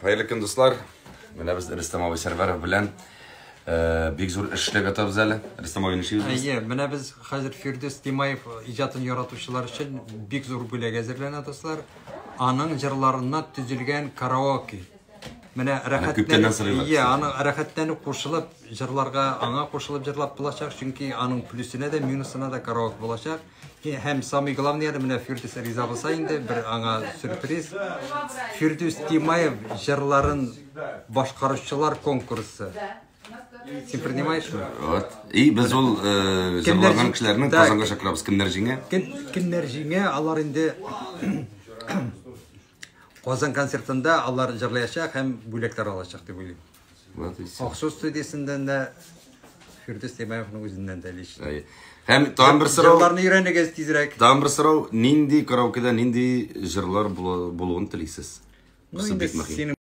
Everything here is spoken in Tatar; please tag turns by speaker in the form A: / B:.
A: Хәерле көн, дуслар. Менә без Рөстәм абый Сәрвәров белән э, бик зур эш эшләп ятабыз әле. Рөстәм абый нишлибез без?
B: Әйе, менә без хәзер Фирдүс Тимаев иҗатын яратучылар өчен бик зур бүләк әзерләнә, дуслар. Аның җырларыннан төзелгән караоке. Менә
A: күптәннән
B: рәхәтләнеп,
A: сорыйлар,
B: иә,
A: кстати.
B: аны рәхәтләнеп кушылып җырларга, аңа кушылып җырлап булачак, чөнки аның плюсенә дә, минусына да караоке булачак. И, һәм самый главный әле менә Фирдүс риза булса инде, бер аңа сюрприз. Фирдүс Тимаев җырларын башкаручылар конкурсы. Син принимаешь мы?
A: Вот. И без ул э,
B: Кемнәр
A: җырлаган
B: җиң-
A: кешеләрне
B: Так.
A: Казанга чакырабыз. Кемнәр җиңә?
B: Кем, кемнәр җиңә, алар инде Казан концертында алар җырлаячак һәм бүләкләр алачак дип уйлыйм.
A: Вот и всё.
B: Аксу студиясеннән дә Фирдүс Тимаевның үзеннән дә лично.
A: Әйе. Һәм тагын бер сорау.
B: Җырларны өйрәнегез тизрәк.
A: Тагын бер сорау, нинди караокеда нинди җырлар булуын телисез?
B: Ну,
A: Бусы
B: инде
A: бик мөһим.
B: синең